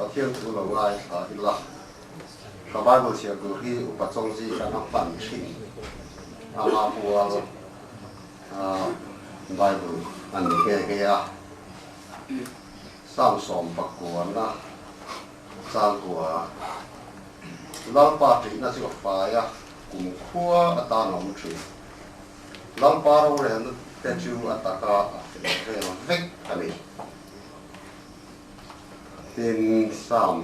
Pathian thu lo ngaithla ila, ka Bible chhiar tur hi Upa Chawngzi kan a hman thin anga pual Bible a ni nghe nghe a. Psalm 19 changkua Lalpa ṭihna chu a fai a, kumkhua atan a awm ṭhin. Lalpa rorelna te chu a taka a fel vel vek a ni. Tin, Psalm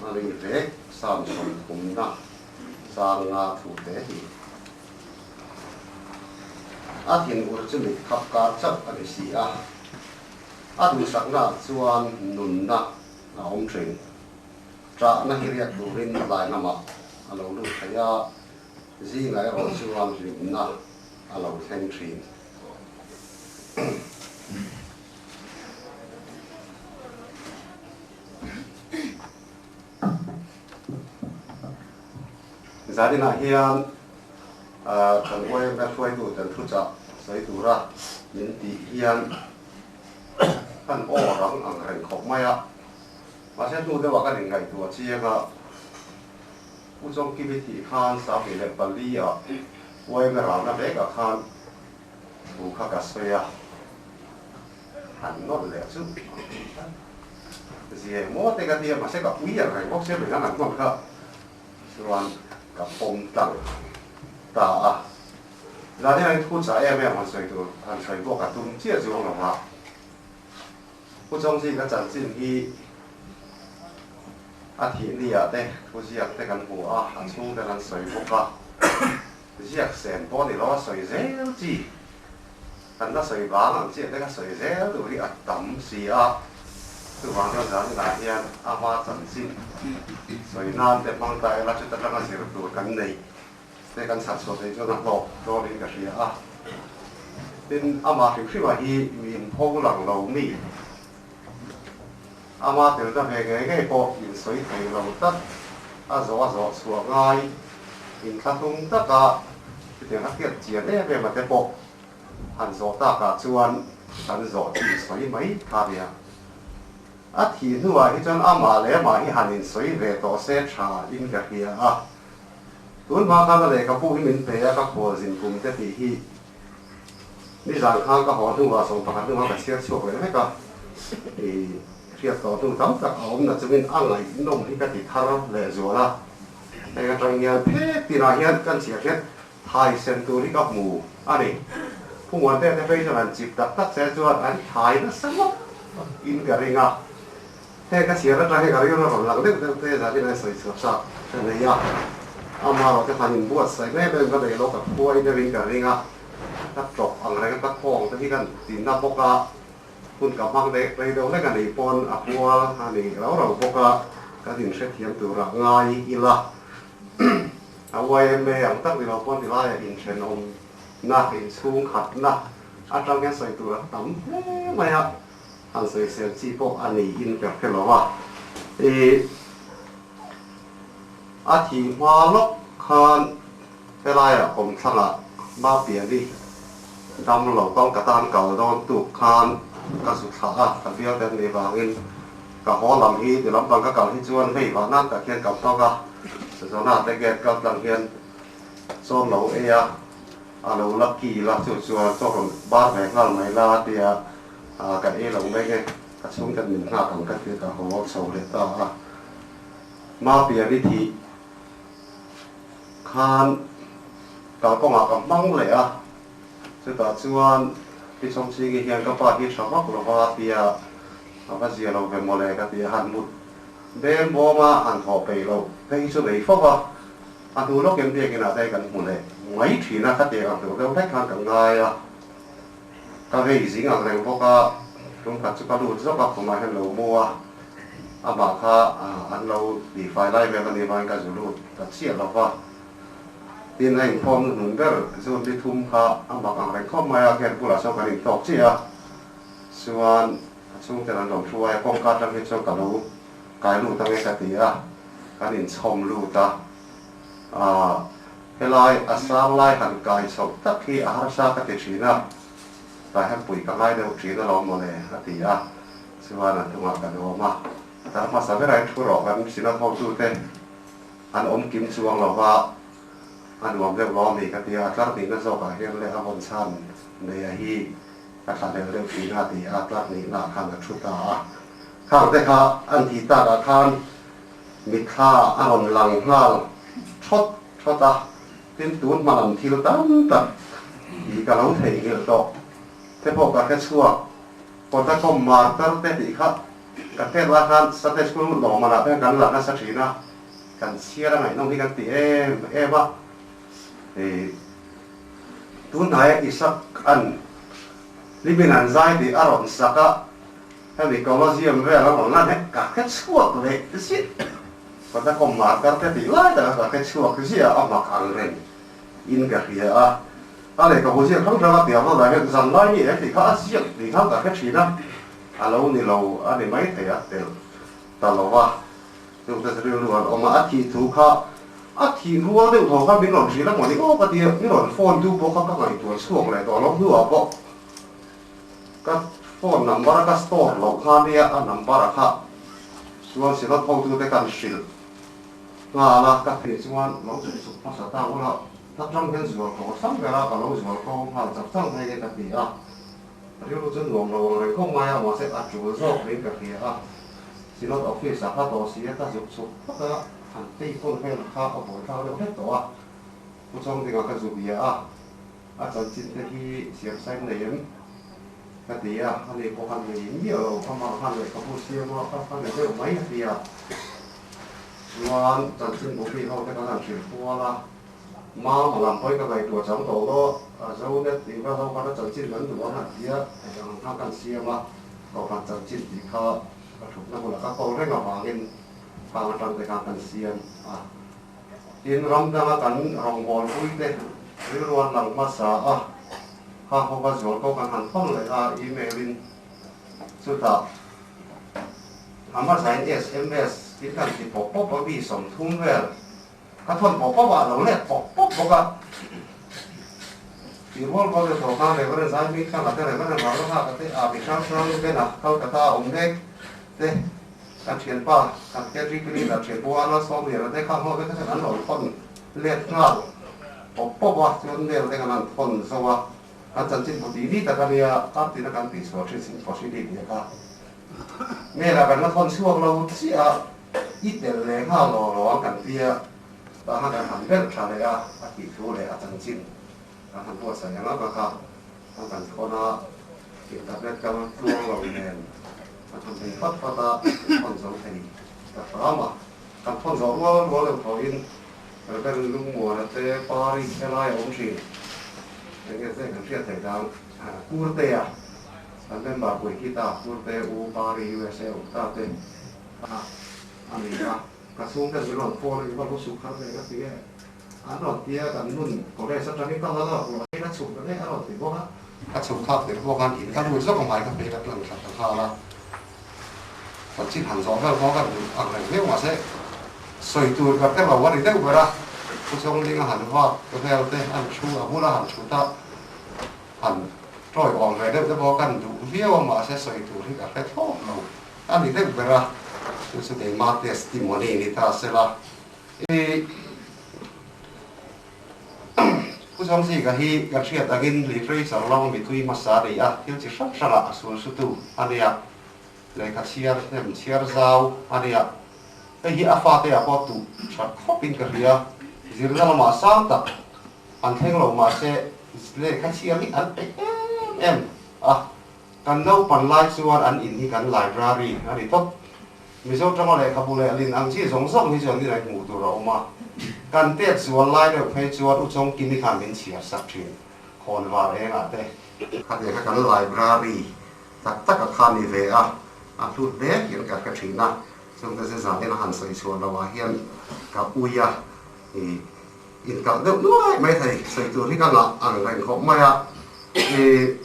a ring vek, Psalm 30na changa thu te hi a thinur chu mit khap kar chauh a ni si a, a duhsaknaah chuan nunna a awm thin. Ṭahna hi riak turin tlai lamah a lo lut thei a, zingah erawh chuan hlimna a lo thleng thin. Zaninah hian kan YMA hruaitu ten thuchah sawi tura min tih hian kan aw rang ang reng khawp mai a. Mahse hnu deuhah kan inngaihtuah chiang a, U Chawngkimi tih khan 24 ah YMA ralna vekah khan Thu kha ka sawi a, han nawlh leh chu zia emaw te ka ti a, mahse ka ui ang reng bawk sia mai ang an hman kha chuan ka pawm tlang ta a. Zan hian thu chah em em han sawi tur han sawi pawh ka tum chiah chu ang lo va, Pu Chawngzing ka chanchin hi a thih ni ah te thu ziak te kan hmu a, a chhung ten an sawi bawk a. Ziak sen pawh ni lo a sawi zel chi. Kan la sawi vang ang chiah te kha sawi zel tur hi a tam si a, chuvang chuan zan inah hian a hma chanchin sawi nan te hmang ta ila chuta tanga zir tur kan neih te kan chhar chhuah theih chuan a hlawk dawnin ka hria a. Tin, amah hrim hrima hi mi inpho lang lo mi, ama telna ve ngei ngei pawh insawi thei lo tlat, a zawh a zawh chhuah ngai inthlahlung taka chutiang a hriat chian em em a te pawh han zawh takah chuan kan zawh chin sawi mai kha nia. A thih hnuah hi chuan amah leh amah hi han insawi ve tawh se tha in ka hria a. Tun hma khan a lehkhabu hi min pe a, ka khual zin kum te tih hi nizan khan ka haw hnuah 11 hnuah ka chhiar chhuak leh vek a, i hriat tawh hnu tam tak a awm na chungin a ngaihnawm hi ka ti thar leh zual a. Heng atang hian phek tinah hian kan chhiar hian thai sen tur hi ka hmu a ni. Phunguan te te phei chuan an chip tak tak che chuan an thai nasa ngawt in ka ring a. Heng ka chhiar atang hian ka rilru a rawn lang deuh deuh te zan in an sawi chhuak chak ka nei a. Amaherawh te han inbuatsaih em em ka nei lo ka khuai deuh in ka ring a. Ka tawp ang reng a ka khawng te hi ka ti na bawk a. Hun ka hmang leh rei deuh hlek a nih pawn a pual a ni rau rau bawk a, kan inhrethiam turah ngai ila. A YMA ang tak ni lo pawn tilaiah inthenawmna, inchhungkhatna atang hian sawi tur a tam hle mai a, han sawisel chi pawh a niin ka hre lo a. I a thih hma lawk khan Helaiah kawmthlangah Mapiani dam lo kal ka tan kal dawn tuk khan ka zu thlah a, ka bial te an nih vangin ka haw lam hi ti lampang ka kal hi chuan hei vah nan tak hian ka hmang a, Sazona te gate kal tlang hian chawn lo ei a, a lo la kil a, chu chuan chaw rawn bar ve nghal mai la tia ka ei lo mai nge ka chhungten min nghak ang ka ti ka haw chho leh ta a, Mapiani thih. Khan kalkawngah ka hmang leh a, chutah chuan Pi Chawngchingi hian ka pa hi tha vak lo va tia a va zia lo ve mawle ka ti a, han mut beng bawm a, han thawh peih loh phei hi chu nei fo va, a hnu lawk em biakin ah te kan hmu leh mai thin a, khatiang ang tur deuh hlek khan ka ngai a, ka vei zing ang reng bawk a, tumkhat chu ka lut zawk a, khumah hian lo mu a. Amah kha an lo tihfai lai vel a nih vangin ka zu lut ta chiah lo va. Tin, a inkhawm hnuhnun ber zun ni thum kha a mak ang reng khawp mai a, gate bulah chuan kan intawk chiah a. Chuan a chhungten an rawn hruai a, kawngka atang hi chuan ka lo kai lut ange ka ti a, kan inchhawm lut a. Aah, helai a sang lai han kai chhoh tak hi a harsa ka ti thin a, tah hian pui ka ngai deuh thin alawm mawle a ti a. Chuan a hnungah ka dawm a, tar hmasa berah hian thu rawh kan Synod hotute an awm kim chuang lo va, a nuam deuh lo a mi ka ti a, a tlar nihna zawkah hian leh a vawn chhan neia hi ka thlahlel deuh thin a ti a, tlar nihnaah khan a thu ta a. Khang te kha an tih takah khan mitthla a rawn lang nghal thawt thawt a, tin tun hma lam thil tam tak tih ka lo theihnghilh tawh te pawh ka hre chhuak. Kawtacom martar te tih kha ka hriat lai khan Sunday School lawmmanah te kan la nasa thin a, kan chhiar a ngaihnawm hi kan ti em em a. Ih tunhnaia Isak an hlimin an zai tih a rawn sak a, hemi Colosseum vel a rawn lan he ka hre chhuak leh ziah. Kawtacom martar te tih lai taka ka hre chhuak ziah a, a mak ang reng in ka hria a. A lehkhabu ziak hrang hrang a piah hlawlah hian zan lai ni em tih kha a ziak tih kha ka hre thin a, a lo ni lo a ni mai thei a telh ta lo va. Chungte chu rilru an awm a, a thih thu kha a thih rual deuh tho kha min rawn hrilh a maw ni aw ka ti a, min rawn phone tu pawh kha ka ngaihtuah chhuak leh tawh lo hnuah pawh ka phone number a ka store loh kha nia a number a kha chuan Synod hotute kan hrilh nghal a, ka thih chuan lo chhuk chhuk hmasa ta ula. Ta tang hian zual ko hrang ber a, ka lo zual ko nghal chak chak mai nge ka ti a, rilru chu nuam lo ang reng khawp mai a, mahse a tul zawk niin ka hria a, Synod Office ah kha tawh si a, ka zuk chhuk phawt a, han tei tawn vel kha a buaithlak deuh hlek tawh a, Pu Chawngdinga ka zu bia a, a chanchin te hi siam sain nei em? Ka ti a, ani pawh khan nei miah lo, amah khan lehkhabu siam a, ka fa ni deuh mai a ti a, chuan chanchin bu mi ho te kan han hrilh kual a. Mama lam pawhin ka ngaihtuah chang tawh lo, a zo net tih vel ho khan a chanchin kan duh ang a ti a, hei ang khan kan siam a, kohhran chanchin tih kha ka thutna bulah ka kawl reng avangin khang atang te khan kan siam a. Tin, ram danga kan rawngbawlpui te rilru an lang hmasa a, kha ho va zual ko kan han thawn leh a email in chutah a hmasain sms in kan ti pawp pawp a mi 30 vel. Ka thawn pawp pawp a, a lo let pawp pawp bawk a. Tih rual rual leh tawh khan Reverend Zaimi Thanga te, Reverend Ralrahaka te, a mi hrang hrang Bena Kolkata a awm mek te, kan thianpa, kan KGP leader thianpu Arnold Sawmliana te kha hmuh vek a chuan an rawn thawn let nghal pawp pawp a, chuan mail te kan han thawn zo a, kan chanchin bu tih ni tak a nia, kartina kan tihchhuah thin sin possibility tih kha mail ah kan la thawn chhuak lo chiah a. I tel leh nghal lo lo ang kan tia, tah khan kan han berh tha leh a, a tih thu leh a chanchin kan han buatsaih ang ang a kha an kan thawn a, internet kal tluang lo nen kan han bei fat fat a, kan thawn zo thei ta hram a, kan thawn zawh rual rual deuh thawhin Reverend Lungmuana te Pari helai a awm thin, eng nge che kan hriat theih dang Kurtea kan member pui khi ta Kurte u Pari USA awm ta te. A a ni a, ka chhungte min rawn phone a, i va lo chhuk har ve ka ti e. An rawn ti a, kan nun college atangin ka la lawk lo a, ka chhuk ta daih a rawn ti bawk a. Ka chhuk thlak tir pawh khan in ka lut zawk a hmai ka phei ka tlang thla ta nghal a, chanchin han zawh vel pawh ka duh ang reng viau mahse sawi tur ka hre lo a ni deuh ber a, Pu Chawnglinga han vak vel te an thu a bula han thut a, han tawi awm ve deuh te pawh kan duh viau a mahse sawi tur hi ka hre thlawt lo. A ni deuh ber a, chu chu keimah testimony ni ta se la. I Pu Chawngzika hi kan hriat angin literature lama mitui hmasa a ni a, thil chi hrang hrangah a sulsutu a ni a, lehkha chhiar hnem chhiar zau a ni a. Hei hi a fate ah pawh tuh that khawpin ka hria, zirna lamah sang tak an thleng lo mahse lehkha chhiar hi an peih em em a. Kan naupan lai chuan an in hi kan library a ni tawp. Mizo tanga lehkhabu leh lin ang chi zawng zawng hi chuan inai hmuh tur a awm a. Kan tet zual lai deuh phei chuan U Chawngkimi khan min chhiar sak thin, khawn var engah te. Khatiang kha kan library tak tak a kha ni ve a, a hlut hle hian ka hre thin a. Chungte chu zanin a han sawi chhuah loh ah hian ka ui a, i inkalh deuh nuai mai thei, sawi tur hi ka ngah ang reng khawp mai a. I.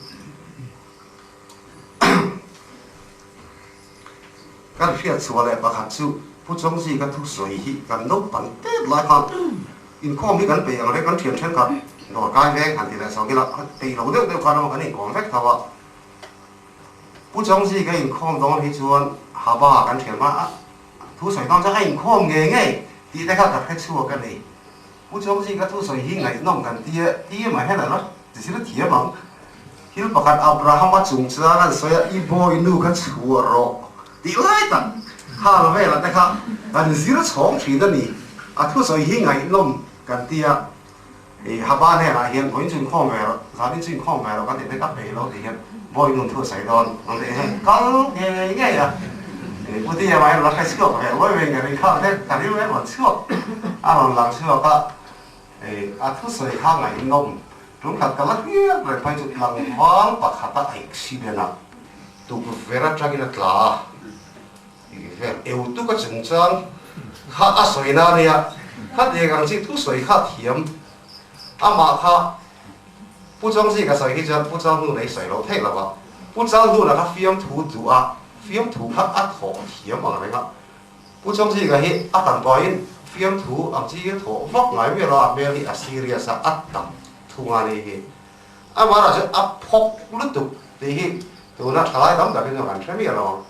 Kan hriat chhuah leh pakhat chu Pu Chawngzika thusawi hi kan naupang tet lai khan inkhawm hi kan peih ang reng kan thian thenkhat dawr kai veng han ti leh chho ila peih lo deuh deuh khan emaw kan inkawm vek tho a. Pu Chawngzika inkhawm dawn hi chuan Haba kan thian hma a thu sawi dawn chuan a inkhawm ngei ngei tih te kha ka hre chhuak a ni. Pu Chawngzika thu sawi hi ngaihnawm kan tia ti mah hian a la zir thiam ang. Thil pakhat Abrahama chungchang an sawi a, i bawi nu kha chhuah rawh tih lai tak khang velah te kha kan zir chhawng thin a ni. A thusawi hi ngaihnawm kan tia. I Haba hnenah hian vawiin chu inkhawm ve rawh, zanin chu inkhawm ve rawh kan tih te ka peih lo tih hian bawi nun thu a sawi dawn ang tih hian kal ngei ngei a. I Pu Tia mah hian la hre chhuak ve uai uai nge ring khang te ka rilru em rawn chhuak a rawn lang chhuak a. I a thusawi kha ngaihnawm tum khat ka la hriat reng phei chu tlangval pakhat a accident a tukverh atangin a tla a. Tih vel eu tuk a chungchang kha a sawi na nia, kha tiang ang chi thusawi kha thiam amah kha Pu Chawngzika ka sawi hi chuan Pu Changhnuna i sawi loh theih lo a, Pu Changhnuna kha fiamthu duh a, fiamthu kha a thawh thiam ang reng a, Pu Chawngzika hi a tam pawhin fiamthu ang chi a thawh vak ngai miah lo a, a hmel hi a serious a, a tam thung a ni hi. Amaherawhchu chu a phawk lutuk tih hi tuna thalai tam takin chuan kan hre miah lo ang.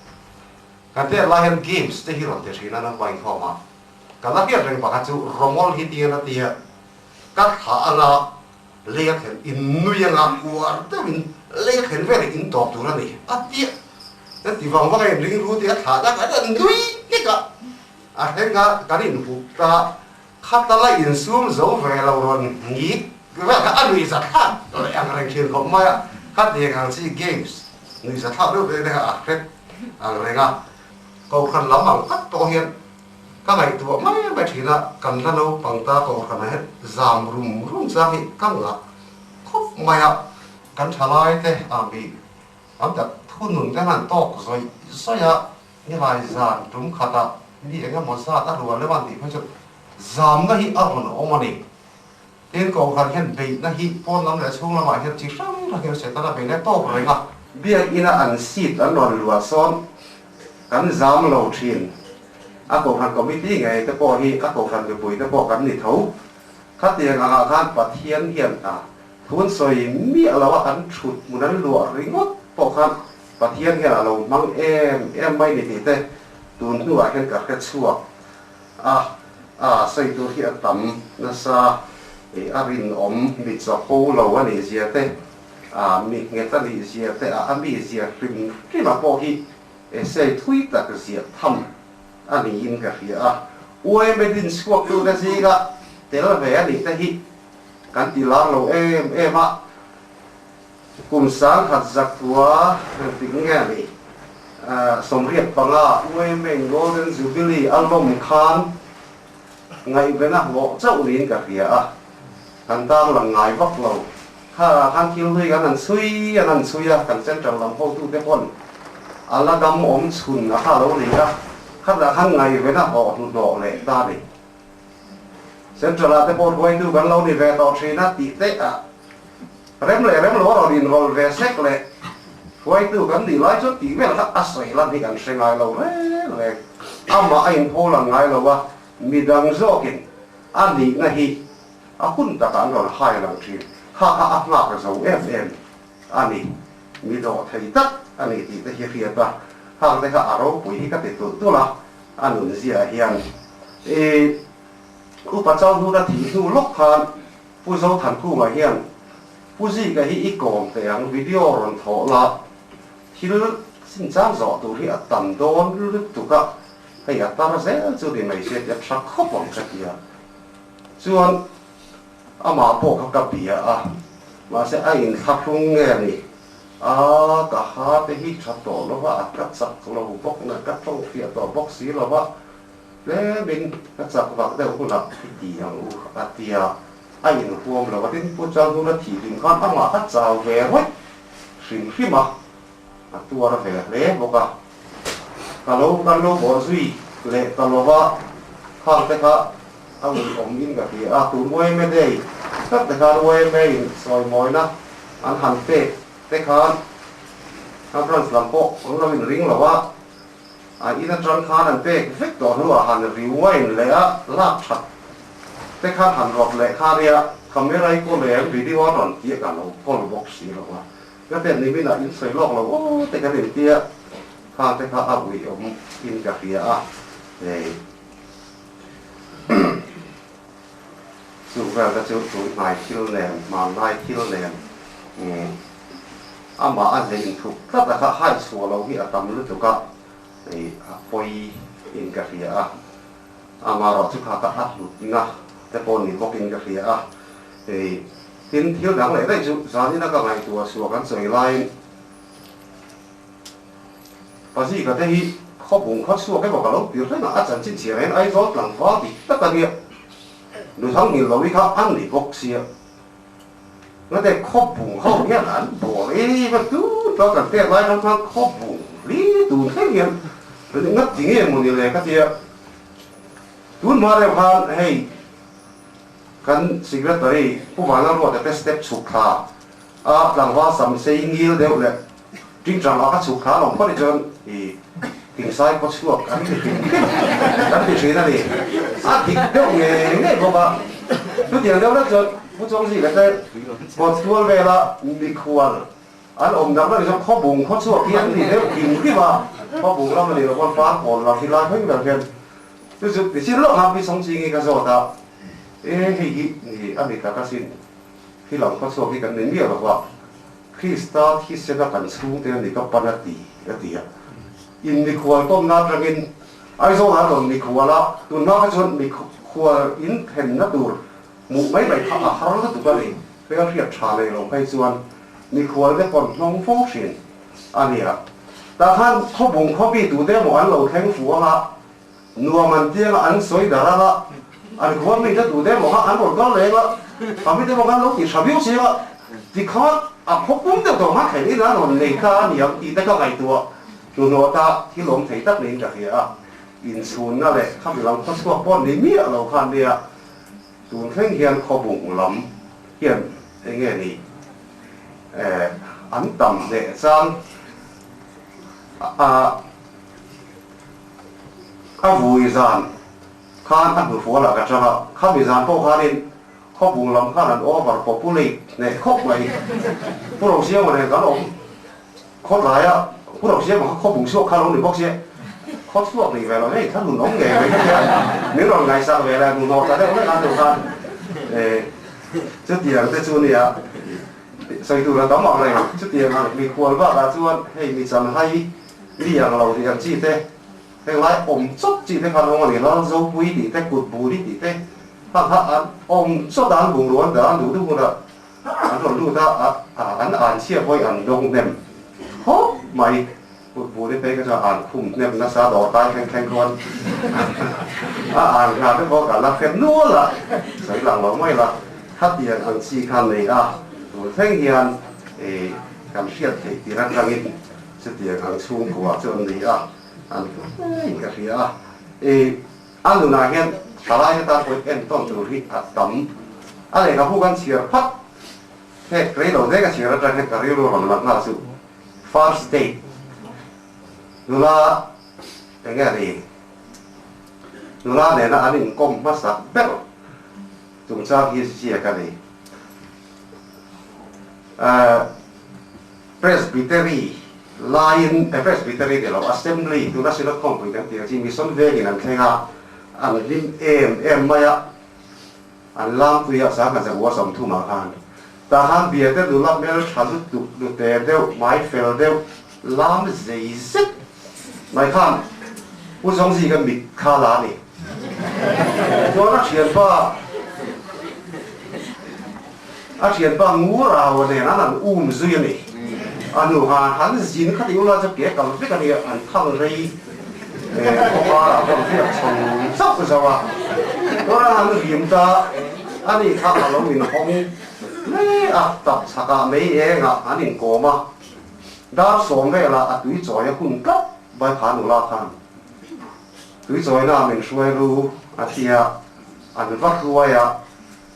Kan hriat lai hian games te hi rawn ti thin a naupang inkhawm a, ka la hriat reng pakhat chu Romol hi tian a tia ka thlah anga lei a thlen in nui anga uar deuhin lei a thlen veleh in tawp tur a ni a tia kan ti vang vang a in ring ru tia thlah dak a nui nek a, a thleng kha kan inhup ta. Khata la insum zo ve lo rawn ngit vel kha a nuihza thlak leh ang reng thin khawp mai a, khatiang ang chi games nuihza thlak deuh deuh te kha a hret ang reng a, Kohhran lam ang tak pawh hian ka ngaihtuah mai mai thin a, kan la naupang ta Kohhranah hian zam rum rum chang hi ka ngah khawp mai a, kan thalai te ah mi tam tak thunun te han tawk zawih zawih a, Nilai zan tum khatah mi eng emaw zat a rual leuh a tih phei chu zamna hi a rawn awm a ni. Tin, Kohhran hian beihna hi pawn lam leh chhung lamah hian chi hrang hrang hian Setana beihna tawk reng a. Biakina an seat an rawn luah sawn kan zam lo thin. A Kohhran Committee ngei te pawh hi a Kohhran mipui te pawh kan ni tho. Khatiang angah khan Pathian hian a thun sawi miah lo a an thut hmun an luah ringawt pawh khan Pathian hian a lo hmang em em mai ni tih te tun hnuah hian ka hre chhuak a, a sawi tur hi a tam nasa i a rinawm mi chapo lo a nih zia te, a mi nghet a nih zia te, a mi zia hrim hrim a pawh hi essay thui tak ziah tham a niin ka hria a, UMA din chhuak tu te zinga tel ve a nih te hi kan ti lar lo em em a. Kum 10,000 zakua engtik nge a nih? 85 UMA Golden Jubilee a lawm khan ngaihven a hlawh chauh niin ka hria a, kan tarlang ngai vak lo. Kha khan thil hlui kan han chhui an han chhui a, kan central lam hotute pawn a la dam awm chhun a kha lo ni a, khatah khan ngaihven a hlawh hnuhnawh leh ta a ni. Central ah te pawh hruaitu kan lo ni ve tawh thin a tih te ah rem leh rem lo a rawn inrawlh ve sek leh hruaitu kan nih lai chuan tih vel kha a sawi lan hi kan hre ngai lo reng reng. Amah a inpho lang ngai lo a, midang zawkin a nihna hi a hun takah an rawn hai lang thin. Kha kha a nghak zo em em a ni. Mi dawh thei tak a ni tih te hi hriat a, hang te kha a ropui hi ka ti tulh tulh a. A nun ziah hian i upa Chauhnuna thih hnu lawk khan Pu Zothankunga hian Pu Zika hi i kawm teh ang video rawn thawh la, thil chinchang zawh tur hi a tam dawn lutuk a, hei a tar zel chu ni mai se tih a tha khawp ang ka ti a. Chuan amah pawh kha ka bia a, mahse a inthlahrung nge ni? A, ka ha te hi tha tawh lo va, a ka chak lo bawk na, ka tawng fiah tawh bawk si lo va, tlemin ka chak vak deuh hunah i ti ang u a tia, a inhuam lo a, tin Pu Chalhnuna thih hlim khan amah kha chau ve rawih hrim hrim a, a tuar ve hle bawk a, ka lo kan lo bawh zui leh ta lo va, khang te kha a uiawm in ka hria a, tun yma day tak te khan yma in sawi mawina an han pek te khan a branch lam pawh an lo in ring lo a, a in atang khan an pek vek tawh hnuah han rewind leh a lak that te khan han rawt leh kha nia camera i kawl em video a rawn tih ka lo kawl bawk si lo a, ka ten nimin ah in sawi lawk lo aw te kan in tia. Khang te kha a ui awm in ka hria a, hei chu vel te chu tunhnai thil nen, hmanlai thil nen amah a zei inthup tlat a kha hai chhuah loh hi a tam lutuk a, hei a pawi in ka hria a, amaherawhchu kha kha a hlutna te pawh ni bawk in ka hria a, hei tin thil dang leh daih chu zanin a ka ngaihtuah chhuah kan sawi laiin. Pazika te hi khawbung khaw chhuak emaw ka lo tir reng a, a chanchin chhiar hian Aizawl tlangval dik tak a nia. Nuthang ngil lo hi kha an ni bawk sia. Ngate khawbung ho hian an bawl em a, tun tlawh kan pek lai ram khan khawbung hli tun thleng hian ngati nge maw ni le ka tia. Tun hma deuh khan hei kan secretary Pu Vanlalruata te step chhuk thla A tlangval sam sei ngil deuh leh tingtang ah ka chhuk thla lawm phawt hi chuan i Tingsai khaw chhuak an ti hrim hrim kan ti thin a ni. A dik deuh ngei ngei bawk a. Chutiang deuh lek chuan Pu Chawngzika te kawt tual vela mikhual an awm dak dak hi chuan khawbung khaw chhuak hi an ti deuh hrim hrim a, khawbung lam a nih loh pawn Parkawn lam hi lai thleng ber hian chu chu nichin lawk khan Pi Chawngchingi ka zawt a, e hei hi ni a ni tak asin. Hi lam khaw chhuak hi kan nei miah lo va, Krista thisena kan chhungte a ni ka pan a ti, a ti a. In mikhual tawnna atangin Aizawl ah rawn mikhual a, tunhma kha chuan mikhual in thenna tur hmuh mai mai kha a har lutuk a ni. Hmel hriat tha nei lo phei chuan mikhual te pawn hnawng fo thin a nia. Tah khan khawbung khawpi tute emaw an lo thleng fu ang a, Nuam an tiang a, an sawi dar ang a, an khua mite duh deuh ang a, an rawn kal leng a, a mite pawh khan lo ti tha viau chiang a, tikhan a khaw pum deuh tawh khan thlen in an rawn nei ta a niang tih te ka ngaihtuah hnuhnawh ta thil awm thei tak niin ka hria a, inchhunna leh khami lam khaw chhuak pawh ni miah lo khan nia tun thleng hian khaw bung lam hian eng nge ni an tam hneh chang a. A vui zan khan a hnufual ah ka chang a, khami zan pawh khanin khawbung lam khan an over populate hneh khawp mai. Pu Rosiama nen kan awm khawtlai a, Pu Rosiama kha khawbung chhuak kha lo ni bawk sia, khaw chhuak ni ve lo hei thla nun awm ngei mai ka tia, min rawn ngaihsak ve leh hnuhnawh ta deuh vek a hnu khan chutiang te chu nia sawi tur a tam ang reng, chutiang ang mikhual bakah chuan hei mi chanhai Mi ang lo tih ang chi te, heng lai awm chawp chi te khan awm a ni, Lalzopui tih te, Kutbuli tih te kha kha an awm chawt a, an bungrua an dah a, an duh duh hunah an rawn lut a, an an chhiat pawhin an dawng hnem khawp mai. Kutbuli phei kha chuan an khum hnem nasa dawr kai thleng thleng khawn a an hna te pawh ka la hre nual a, sawi lang lo mai la, khatiang ang chi kha nei a, tun thleng hian kan hriat theih tir atangin Chutiang ang chhungkua chu an ni a, an hlu hlein ka hria a. I a nunah hian thalai atan pawhin entawn tur hi a tam. A lehkhabu kan chhiar phat phek rei lo dek a chhiar atang hian ka rilru rawn lang nghal chu first date nula eng nge ni nula nena an inkawm hmasak ber chungchang hi ziak a ni. Presbytery laiin, Presbytery ni lo, Assembly, tuna Synod khawmpui kan tih ang chi Mission vengin an thleng a, an hlim em em mai a, an lampui a, Sangha 30 ah khan. Tah khan biate nula hmel tha lutuk, nute deuh, hmai fel deuh, lam zei zet mai khan Pu Zawngzika mit kha la a ni. Chuan a thianpa. A thianpa ngur au nen an an um zui a ni. A hnu han han zin kha tih ula chu ke kal vek a ni a, an thang rei khawpar ah pawh riak chho zauh zauh a. Chuan an han rim ta a ni kha a lo inhawng hle a, tap chhak ah mei eng ah an inkawm a, dar sawm vel ah a tui chawi a hun tlat vai kha nula khan tui chawina ah min hruai ru a ti a, an va hruai a.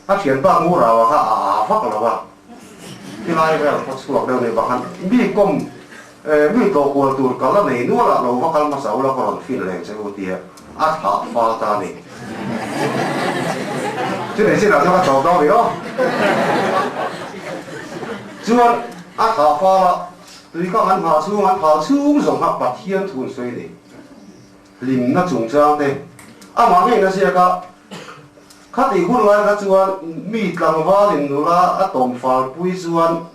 A thianpa Ngurau a kha a aa vak lo a, khilai vel khaw chhuak deuh nei bakhan mi kawm mi tlawh kual tur kal a nei nual ah lo va kal hmasa ula ka rawn fin leng che u tia a thlah fal ta a ni. Chutih chinah chuan ka tawp dawn rih aw. Chuan a thlah fal a. Tuikang an nghah chhung an phal chhung zawng kha Pathian thu an sawi a ni. Hlimna chungchang te amah ngeiin a ziak a, khatih hun lai kha chuan mi tlangvalin nula a tawm falpui chuan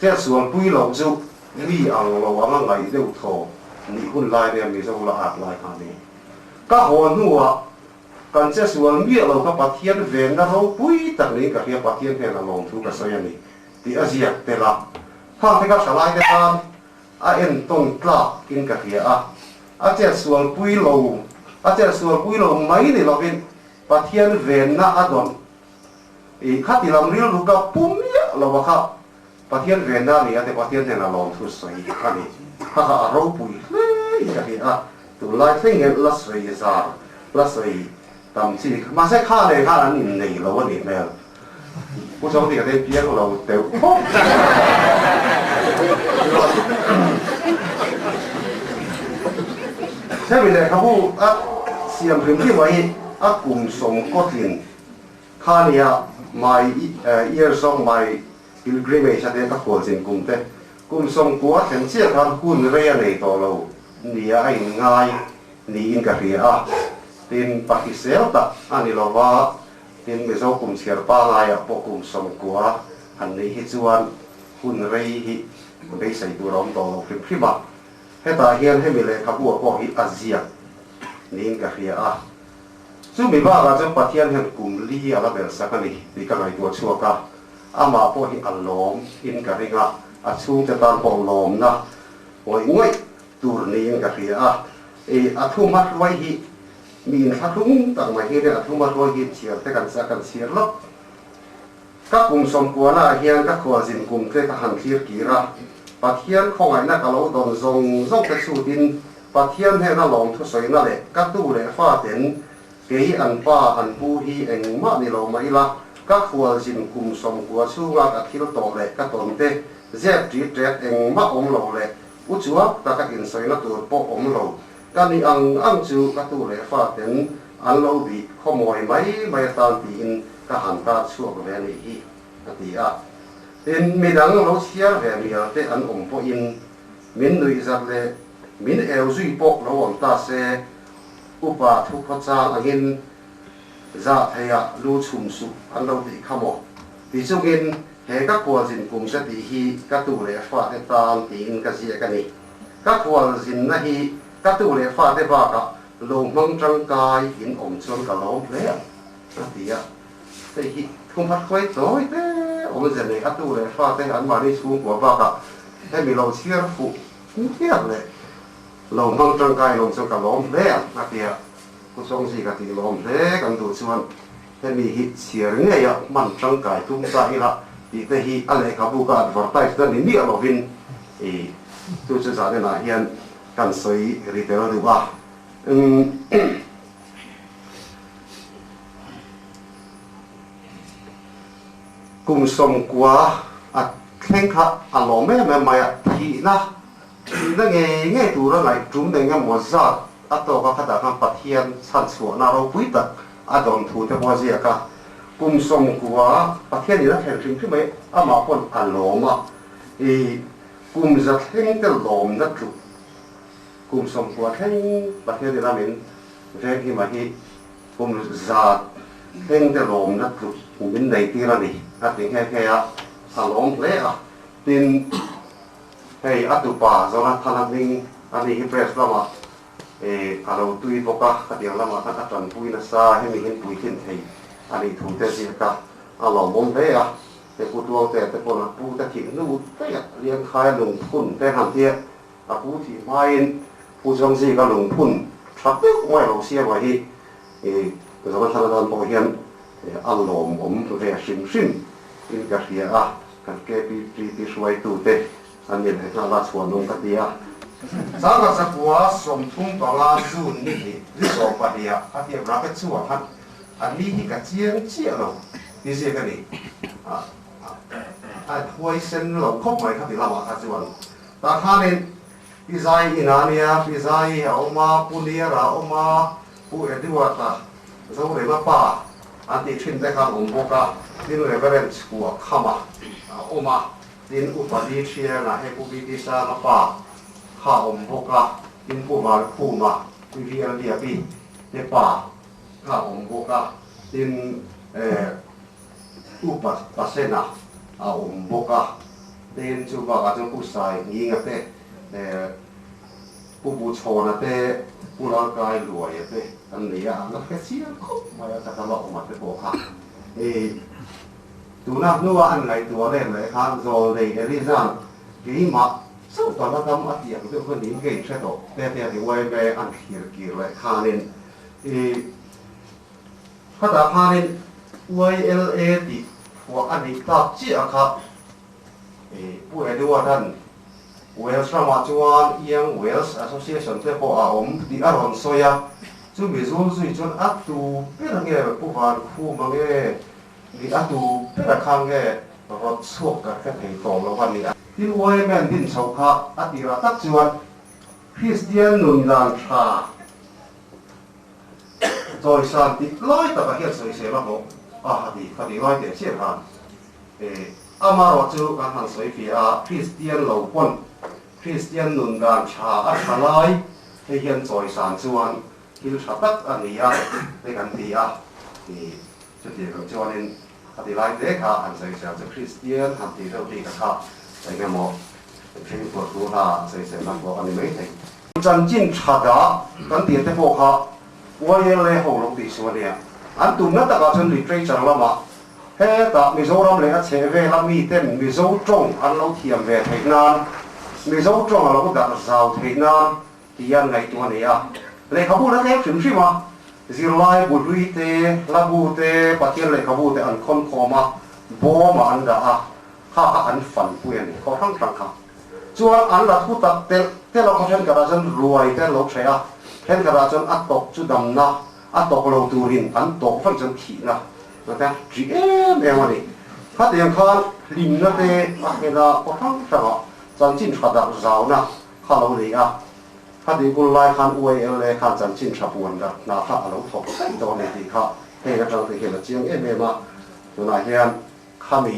Chetsualpui loh chu mi ang lo anga ngaih deuh thaw nih hun lai nia Mizo la at lai kha a ni. Ka haw hnuah kan chetsual miah lo kha Pathian venna ropui tak niin ka hria Pathian hnenah lawmthu ka sawi a ni tih a ziak tel a. Khang te kha thalai te tan a entawn tlak in ka hria a, a chetsualpui lo a chetsualpui lo mai ni lovin Pathian venna a dawn I khati lam rilru ka pu miah lo a kha Pathian venna a ni a te Pathian hnenah lawmthu sawi a ni. Kha kha a ropui hle in ka hria a, tunlai thleng hian la sawi zar la sawi tam chi mahse kha nen khan an innei lo a nih hmel. Pu Chawngti ka te piang lo teuh khawp. Hemi lehkhabu a siam hrim hrim a hi a kum sawm kawtlin Khania my year song my pilgrimage a te ka khualchin kum te kum 90 thleng chiah khan hun rei a nei tawh lo nia a in ngai niin ka hria a, tin pahrisel tak a ni lova, tin Mizo kum chhiar pangaiah pawh kum 90 han neih hi chuan hun rei hi beisei tur a awm tawh lo hrim hrim a, hetah hian hemi lehkhabu ah pawh hi a ziak niin ka hria a. Chumi bakah chuan Pathian hian kum li a la belh sak a ni tih ka ngaihtuah chhuak a, amah pawh hi a lawm in ka ring a, a chhungte tan pawh lawmna ngawih ngawih tur niin ka hria a. I a thu hmahruai hi mi inthlahlung tak mai hian a thu hmahruai hi chhiar te kan kan chhiar lawk. Ka kum 90 ah hian ka khualzin kum te ka han thlir kir a, Pathian khawngaihna ka lo dawn zawng zawng te chhutin Pathian hnena lawmthusawina leh ka tu leh faten kei an pa an pu hi engmah ni lo mah ila, ka khualzin kum 90 chhunga ka thil tawh leh ka tawn te zep ṭi ṭet engmah awm lo leh u chuak taka insawina tur pawh awm lo ka ni ang ang chu ka tu leh faten an lo bih khawmawi mai mai atan tiin ka han tar chhuak ve a nih hi, a ti a. Tin, midang lo chhiar ve mial te an awm pawhin min nuihzat leh min eu zui pawh lo awm ta se, upa thu khawchang angin zah theiah lu chhum suh an lo tih kha maw? Ti chungin he ka khualzin kum te tih hi ka tu leh fate tan tiin ka ziak a ni. Ka khualzinna hi ka tu leh fate bakah lo hmang tangkai in awm chuan ka lawm hle ang, a ti a. Hei hi thumhat hruai tawi te awmze nei a tu leh fate anmahni chhungkua bakah hemi lo chhiar fuh Hmiak leh lo hmang tangkai lawm chuan ka lawm hle ang a ti a, Pu Chawngzika tih lawm hle kan duh chuan hemi hi chhiar ngeia hman tangkai tum ta ila tih te hi a lehkhabu ka advertise na ni miah lovin i chu chu zaninah hian kan sawi ri tel duh a. Kum 90 a thleng kha a lawm em em mai a, thihna, thihna ngei ngei tura ngaih tum eng emaw zat a tawk a, khatah khan Pathian chhanchhuahna ropui tak a dawn thu te pawh a ziak a. Kum 90 Pathian in a thlen hrim hrim mai, amah pawn a lawm a, i kum za thleng te lawmna tluk kum 90 thleng Pathian in a min venghima hi Kum za thleng te lawmna tluk min nei tir a ni, a ti nghe nghe a, a lawm hle a. Tin, hei a tupa Jonathan-a hming a ni hi press lamah a lo tui bawk a, khatiang lamah khan a tanpui nasa, hemi hian puitlin thei a nih thu te ziak a, a lawmawm hle a. He pu Tuangte te pawn a pu te thih hnu daih a, Liangkhaia lungphun te han tia A pu thih hmain Pu Chawngzika lungphun tha deuh mai lo siama hi Jonathan atan pawh hian a lawmawm ve hrim hrim in ka hria a, kan KPTP hruaitute an ni leh nghal a, chhuanawm ka ti a. Sangha zakua 35 June ni hnih ni 12 ah a tiam racket chhuah khan a ni hi ka chiang chiah lo ti ziak a ni. A huaisen lo khawp mai kha ti lamah kha chuan. Tah khanin Pi Zai inah ania, Pi Zai a awm a, Pu Niara a awm a, Pu Edward-a, Zorema pa an tih thin te khan awm bawk a, tin Reverend Chhuah Khama a awm a. Tin, Upa Di Thianga hei Pu BT Sanga pa kha a awm bawk a, tin Pu Vankhuma, Pi VL Liapi te pa kha a awm bawk a, tin Upa Pasena a awm bawk a, tin chu bakah chuan Pu Sai Nginga te, Pu Buchhawna te, Pu Lalkai Luaia te an nei a, an la hre chiang khawp mai a, ka tama awma te pawh kha. Tuna hnua an ngaihtuah lem leh khan Zawlnei Eliza'n keimah chauh ka la dam a tih ang deuh kha niin ka inhre tawh te te a ti uaim e, an thlir kir leh khanin i khatah khanin YLA tih phuah a nih tak chiah kha i Pu Edward-a'n Wales ramah chuan Young Wales Association te pawh a awm tih a rawn sawi a, chumi zul zui chuan a tu ber nge Pu Vankhuma nge Ni a tu ber a kha nge rawt chhuak ka hre thei tawh lo a ni a. Tin YMN din chhoh kha a tirah tak chuan Kristian nun dan tha chawisan tih lai takah hian sawisel a hlawh a ha ti kha tih lai teh chiah khan amarawh chu kan han sawi fiah a, Kristian lo pawn Kristian nun dan tha a tha lai hei hian chawisan chuan thil tha tak a ni a te kan ti a. Chutiang ang chuanin a ti lai te kha han sawisel chu Kristian han tih deuh bik a kha eng emaw fimkhur thu hla sawiselna pawh a ni mai thei. Chanchin tha dah kan tih te pawh kha YLA ho lo tih su a nia. An tumna takah chuan literature lamah hetah Mizoram leh a chheh vela miten Mizo tawng an lo thiam ve theih nan, Mizo tawng a lo darh zau theih nan Ti an ngaihtuah a ni a. Lehkhabu la tlem hrim hrim a, zirlai bu hlui te, hla bu te, Pathian lehkhabu te an khawn khawm a, bawmah an dah a, kha kha an fanpui a ni, khaw hrang hrang kha. Chuan an la thu tak telh telh a, khaw thenkhatah chuan ruai te an lo hreh a, thenkhatah chuan a tawk chu damna, a tawk lo turin an tawk vaih chuan thihna te ṭih em em a ni. Khatiang khan hlimna te a thlen a, khaw hrang hrangah chanchin tha darh zauna Kha lo ni a, kha tih kul lai khan UALA khan chanchin tha puan darh hna kha a lo thawk daih dawn a ni tih kha heng atang te hian a chiang em em a, tunah hian khami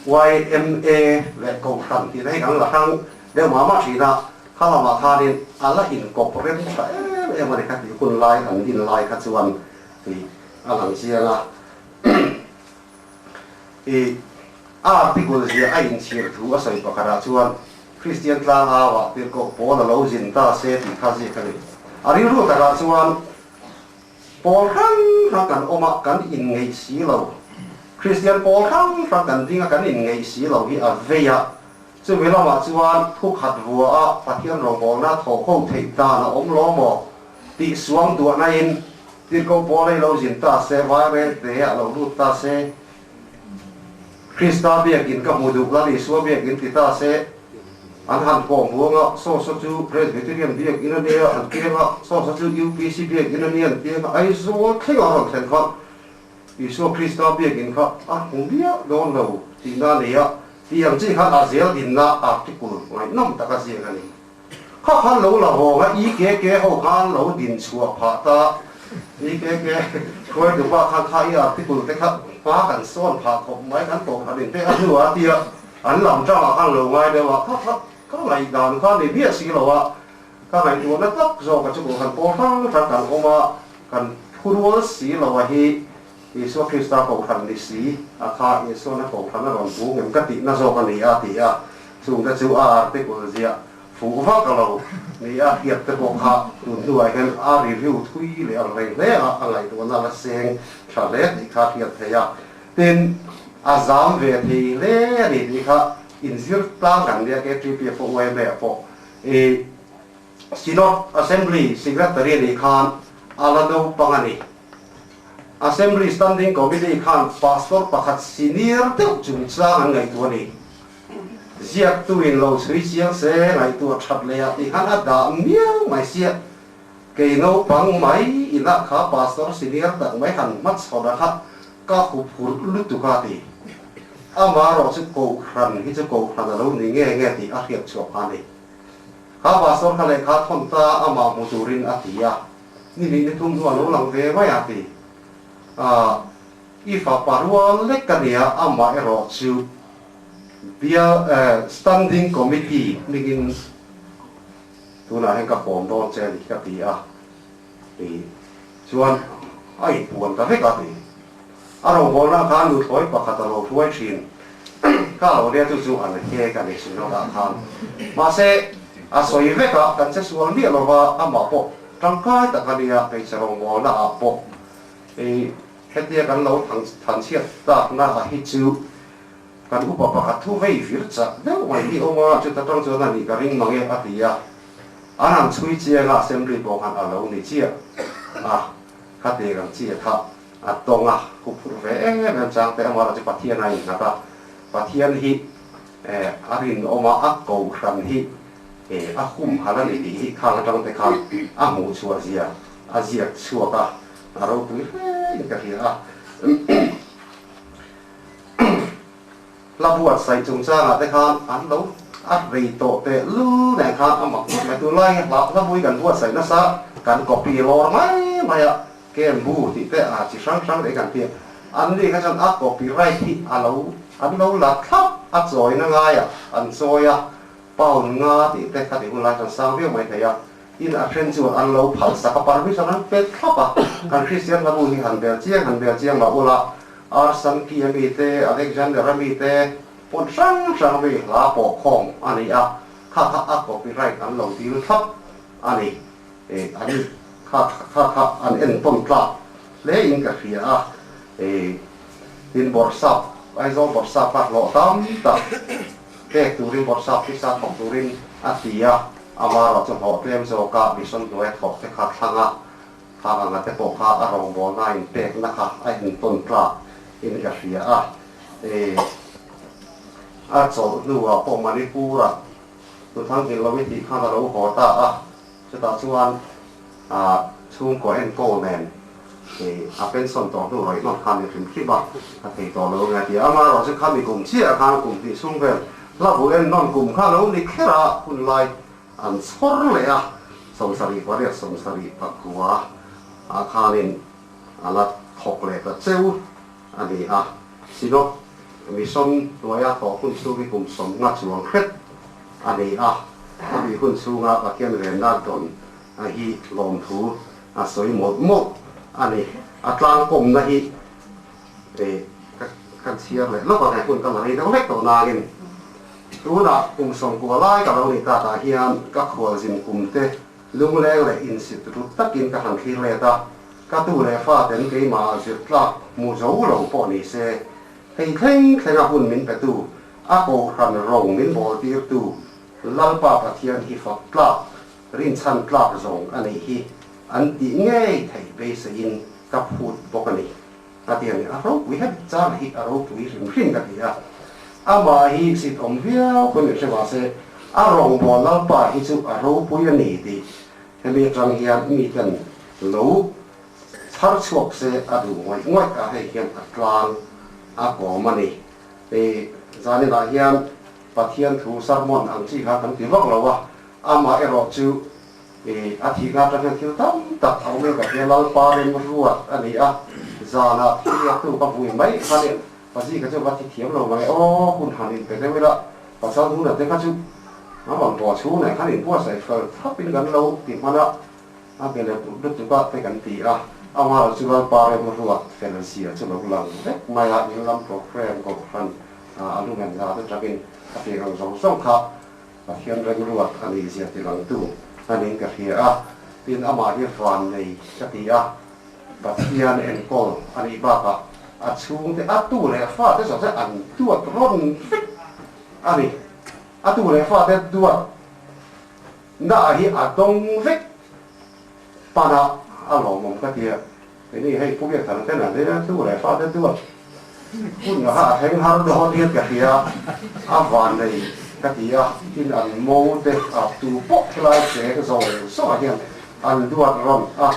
YMA leh Kohhran tih te hi kan la hrang deuh mah mah thin a, kha lamah khanin a la inkawp rem tha em em a ni kha tih hun lai an din lai kha chuan tih a lang chiang a. I a article ziah a inchhir thu a sawi pakhatah chuan Kristian tlangauah tirhkoh pawl a lo zin ta se tih kha ziak a ni. A rilru takah chuan pawl hrang hrang kan awm a, kan inngeih si lo. Kristian pawl hrang hrang kan ding a, kan inngeih si lo hi a vei a. Chumi lamah chuan thu khat vua a Pathian rawngbawlna thawh ho theih dan a awm lo maw tih suang duahnain Tirhkoh pawl ei lo zin ta se, vai reng te a lo lut ta se, Krista biakin ka hmu duh Lal Isua biakin ti ta se, an han kawm huang a, saw saw chu Presbyterian biakin a nia an piang a, saw saw chu UPC biakin a nia an piang a, Aizawl thleng a rawn thlen kha Isua Krista biakin kha a hmu miah dawn lo tihna a nei a, tih ang chi khan a zel dinna article ngaihnawm taka ziak a ni. Kha khan lo la vawng a, EKK ho khan lo din chhuah phah ta. EKK hruaitu pa khan kha i article te kha hma kan sawn phah khawp mai, kan tawh khat in pek a hnu a tia an lam tangah khan lo ngai deuh a, kha kha ka ngaihdan kha ni miah si lo a, ka ngaihtuahna tak zawk a chu pawh kan pawl hrang hrang kan awm a, kan phurual si lo a hi Isua Krista kohhran ni si a kha Isuana kohhran a rawn bung em ka tihna zawk a ni a ti a, chungte chu a article ziah fuh vak a lo ni a, hiat te pawh kha tun hnuah hian a review thui leh ang reng hle a, a ngaihtuahna la seng tha hle tih kha hriat theih a, tin a zam ve thei hle a ni tih kha inzir tlang kan nia KTP pawh yma pawh i Synod Assembly Secretary nih khan a la naupang a ni. Assembly Standing Committee khan Pastor pakhat senior deuh chungchang an ngaihtuah a ni. Ziaktuin lo chhui chiang se ngaihtuah that leh ah tih khan a dah miau mai sia. Kei naupang mai inah kha Pastor senior tak mai han hmachhawn a kha ka huphurh lutuk a ti. Amaherawh chu Kohhran hi chu Kohhran a lo ni nge nge tih a hriat chhuah kha a ni. Kha Pastor kha lehkha thawn ta amah hmu turin a ti a. Ni hnih ni thum hnuah lo lang ve mai a ti. A, i fapa rual lek ka nia, amah erawh chu Bial Standing Committee hmingin tunah hian ka kawm dawn che a ni ka ti a, ti chuan a inpuan ta vek a ti. A rawngbawlna khan nuthlawi pakhat a lo hruai thin ka lo nia chu chu an hek a ni Synod-ah khan. Mahse, a sawi vek a, kan che sual miah lova amah pawh tangkai tak a nia hmeichhe rawngbawlna ah pawh i hetia kan lo thanchhiat takna a hi chu Kan upa pakhat thu vei vir chak deuh mai hi awm a, chuta tang chuan a nih ka ring mang e a ti a. An han chhui chiang a, assembly pawh khan a lo ni chiah a, kha ti ang chi a kha a tawng a, hu phurh ve em em chang te amah erawh chu Pathian a innghat a, Pathian hi a rinawm a, a kohhran hi a humhalh a ni tih hi khang atang te khan a hmuh chhuah zia a ziak chhuak a, a ropui hle in ka hria a. Hla buatsaih chungchangah te khan an lo a rei tawh teh lul nen khan a mak ngawt mai. Tunlai hi hla hlapui kan buatsaih nasa, kan copy lawr mai mai a, kem bu tih te a chi hrang hrang te kan ti a. An ni kha chuan a copyright hi a lo an lo la thlap a chawina ngaiah an chawi a, pound nga tih te kha tih hun lai chuan sang viau mai thei a. Tin a then chuan an lo phal sak a, permission an pek thlap a, kan Kristian hlabu hi han bel chiang han bel chiang mah ula, Arsan Ki a mi te, Alexander a mi te, hmun hrang hrang a mi hla pawh khawm a ni a, kha kha a copyright an lo dil thlap a ni. E, an kha kha kha an entawn tlak hle in ka hria a, e, tin Bawrhsap, Aizawl Bawrhsap kha hlawh tam tak pek turin Bawrhsap pisa thawk turin a ti a, amarawh chu hlawh tlem zawka mission hnuaia thawk te kha thlang a, Khang anga te pawh kha a rawngbawlna in pekna kha a intawn tlak in ka hria a, e a chawlh hnuah pawh Manipur-ah Tuthangding lo i tih khan a lo haw ta a, chutah chuan a chhungkaw enkawl nen e a pension tawh hnu rawih hman khan i hrim hrim a, a thei tawh lo nge a ti a, amaherawh chu khami kum chiah khan kum hnih chhung vel hlabu ennawn kum kha lo ni kher a hunlai An chhawr leh a, 78 79 ah khanin a la thawk leh ta cheu a ni a. Synod Mission hnuaia thawh hun chhung hi kum 50 chuang hret a ni a, a bih hun chhunga Pathian venna dawn hi lawmthu a sawi mawlh mawlh a ni. A tlangkawmna hi Kan chhiar leh lawk a, he hun ka la rei deuh hlek tawh nangin tunah kum 90 lai ka lo nih takah hian ka khualzin kumte lungleng leh insit rut takin ka han thlir let a, ka tu leh faten keimah zirtlak hmu zo lo pawh ni se, hei thleng thlenga hun min petu, a kohhran rong min bawltirtu Lalpa Pathian hi fak tlak, rinchhan tlak zawng a neih hi an tih ngei theih beiseiin ka phut bawk a ni. A ti a ni. A ropui het chang hi a ropui hrim hrim ka ti a. Amah hi sit awm viau pawn min hre mahse a rawngbâwl Lalpa hi chu a ropui a ni tih hemi atang hian miten lo chhar chhuak se a duh ngawih ngawih a, hei hian a tlang a kawm a ni. Hei zaninah hian Pathian thu sermon ang chi kha kan ti vak lo a, amah erawh chu I a thihna atang hian thil tam tak a awm in ka hria, Lalpa rem ruat a ni a, zanah thi a tuk a vui mai kha nia, Pazi kha chu va thi thiam lo mai aw, hun han in pe deuh ila, pasal huna te kha chu a rawn bawh chhung nen khan in buatsaih fel thlap in kan lo ti hman a, a be leh but lutuk a te kan ti a, amah chu Lalpa rem ruat fel zia chu lo lang vek mai a, in lam programme kohhran a lumen zat atangin a tih ang zawng zawng kha Pathian remruat a nih zia ti langtu a niin ka hria a, tin amah hi van nei ka ti a, Pathian enkawl a nih bakah a chhungte a tu leh fate zawh te an duat rawn vek a ni. A tu leh fate duat na hi a dawng vek panah a lawmawm ka ti a, keini hei Pu Biakthana ten an nia tu leh fate duat hun ah kha a thleng har dawn hian ka hria a, a van nei ka ti a, tin an mo te a tu pawh helai cheng zawng zawngah hian an duat rawn a,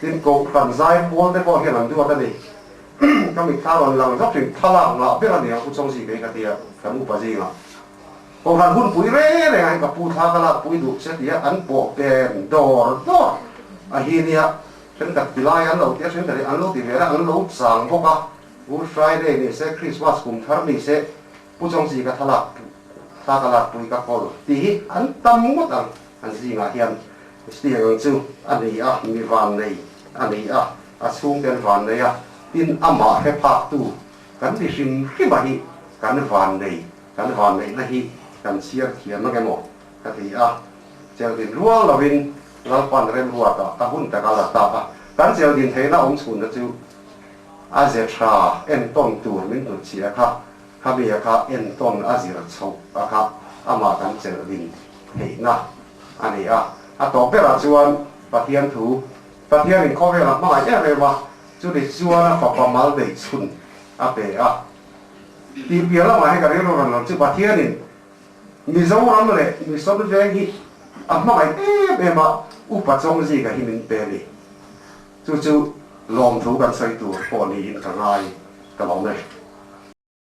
tin kohhran zai pawl te pawh hian an duat a ni. Ka mitthla rawn lang zawk thin thlalak ngah ber a ni ang Pu Chawngzika hi ka ti a, kan upa zingah. Kohhran hunpui reng reng ah hian ka pu thla ka lak pui duh che tia an pawh pen dawr dawr a hi nia, thenkhat ti lai an lo ti a, thenkhat hi an lo ti ve a, an lo chang bawk a, Good Friday ni se, Christmas kum thar ni se. Pu Chawngzika thlalak thla ka lakpui ka kawl tih hi an tam ngawt ang an zingah hian chutiang ang chu a ni a, mi vannei a ni a, a chhungte an vannei a, tin amah hre phaktu kan ni hrim hrim a hi kan vannei, kan vanneihna hi kan chhiar thiam ang emaw ka ti a, chelhdin rual lovin Lalpan remruatah a hun taka la ta a, kan chelhdin theihna awm chhunna chu a ze tha entawn tur min hnut chhia kha, khami a kha entawn a zir chhoh a kha amah kan chelhdin theihna a ni a. A tawp berah chuan Pathian thu, Pathianin khawvel a hmangaih em em a, chumi chuan a fapa mal neih chhun a pe a. Tih piah lamah hi ka rilru rawn lang chu Pathianin Mizoram leh Mission Veng hi a hmangaih em em a, Upa Chawngzika hi min pe a ni. Chu chu lawmthu kan sawi tur pawh niin ka ngai ka lawm e.